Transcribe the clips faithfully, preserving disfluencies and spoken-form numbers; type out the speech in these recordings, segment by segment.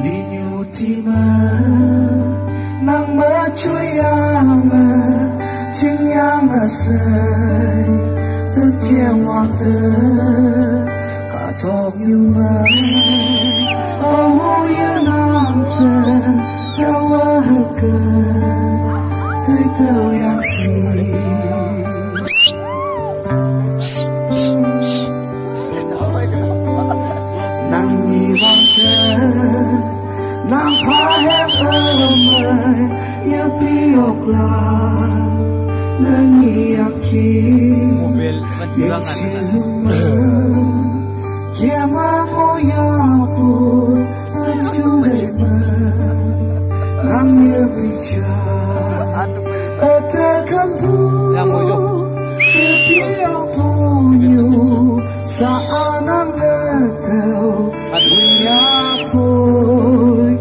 Li nyu ti ma, nang ma chui yang ma, chin yang ma sai, the kiang wak the, ka tok nyu ma, oh ya nang sa, ta wa ha ka, tui tau yang si. Nang ni wang te, nang pa hem ơ mai, ya pi ok la, nang ni yang ki, yang si hum ma, kia ma mo ya pu, nang chu le ma, nang ya pi cha, ơ te kan pu, ya pi ok pu nyu, sa anang ơ tau, ya pui,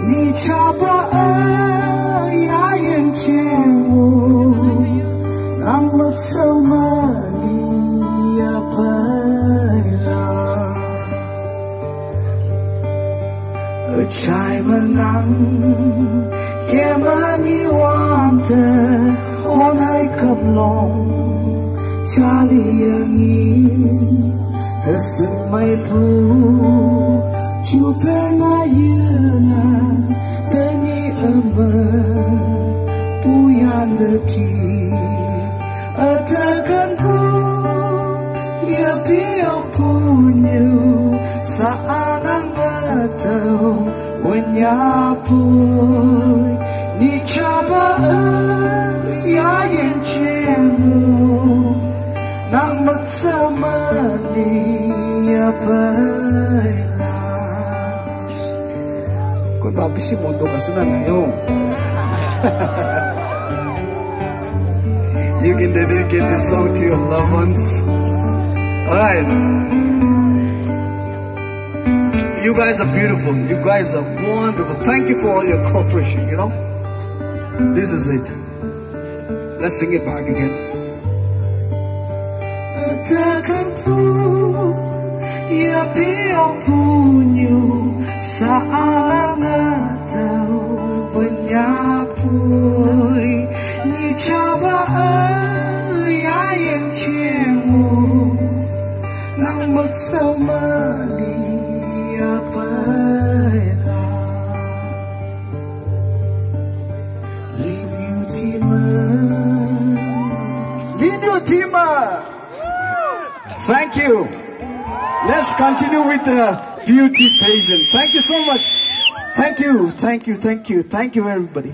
ni cha pa ơ, ya yen che wo, nang mak sau ma ni ya pai la. Ơ chai ma nang, ke ma ni wan te, hon hai kap long, cha li ya ni, ơ sum mai pu, chu pe ma ya na, te ni ơ ma, pu yan de ki, ơ te kan pu, ya pi ok pu nyu, sa anang ơ tau, wen ya pui, ni cha pa ơ, ya yen che mu, nang mak sau ma ni ya pai la. Kun ba bisi monto ka suna na yo. You can dedicate this song to your loved ones. All right. You guys are beautiful. You guys are wonderful. Thank you for all your cooperation, you know? This is it. Let's sing it back again. Takang pu, ya pi ok pu nyu, sa anang ơ tau, wen ya pui, ni cha pa ơ, ya yen che wo, nang mak sau ma li ya pai la. Li nyu ti ma. Li nyu ti ma. Thank you. Let's continue with the beauty pageant. Thank you so much. Thank you, thank you, thank you, thank you, everybody.